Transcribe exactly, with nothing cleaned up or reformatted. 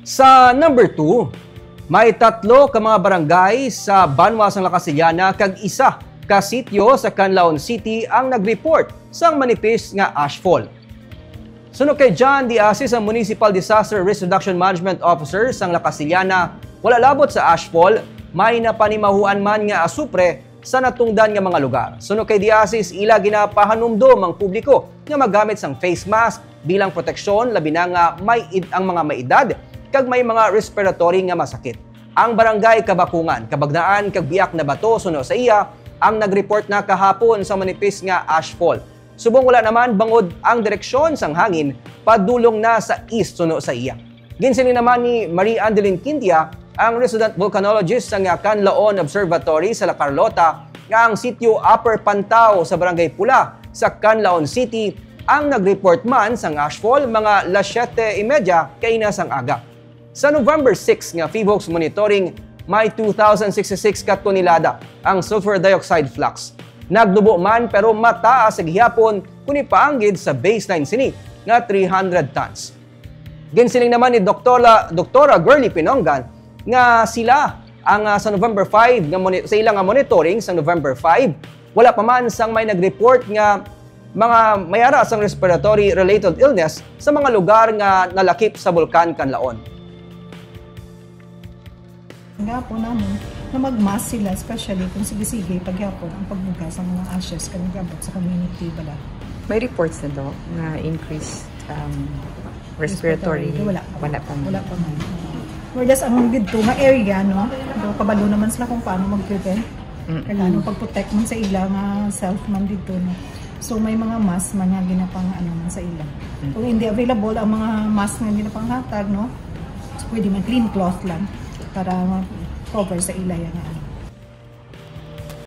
Sa number two, may tatlo ka mga barangay sa banwa sang La Castellana kag isa ka sitio sa Canlaon City ang nag-report sang manipis nga ashfall. Suno kay John Diasis, ang Municipal Disaster Risk Reduction Management Officer sang La Castellana, wala labot sa ashfall, may napanimahuan man nga asupre sa natungdan nga mga lugar. Suno kay Diasis, ila ginapahanumdom ang publiko nga magamit sang face mask bilang proteksyon, labi na nga may id-, ang mga may edad kag may mga respiratory nga masakit. Ang barangay Kabakungan, Kabagnaan kag Biak na Bato, suno sa iya, ang nag-report na kahapon sa manipis nga ashfall. Subong wala naman bangod ang direksyon sang hangin padulong na sa east, suno sa iya. Ginsiling naman ni Marie Andeline Quintia, ang resident volcanologist sa nga Canlaon Observatory sa La Carlota, nga ang sitio Upper Pantao sa Barangay Pula sa Canlaon City ang nag-report man sang ashfall mga las siyete y media kaina sang aga. Sa November six nga PHIVOLCS monitoring, may two thousand sixty-six ka tonelada ang sulfur dioxide flux. Nagnubo man, pero mataas sa gihapon kung ipaanggid sa baseline sini nga three hundred tons. Ginsiling naman ni Doktora, Doktora Girly Pinongan nga sila ang, ah, sa November five nga moni-, sa ilang nga monitoring sa November five, wala pa man sang may nag-report nga mga may ara sang respiratory related illness sa mga lugar nga nalakip sa Bulkan Canlaon. Ang gahapon namon na mag-mask sila, especially kung sige-sige paghapon ang pagbuga sa mga ashes kag nag-abot sa community bala. May reports na do nga increased um, respiratory. Wala. Wala pa man. Wala pa man. Whereas ang didto nga area, no, do kabalo naman sila kung paano mag-prevent. Mm. Kailangan pag-protect man sa ila nga self man didto, no. So may mga mask man nga ginapang ano man sa ila. Kung hindi available ang mga mask nga ginapanghatag, no, pwede man clean cloth lang para ma-cover sa ila yan nga ano.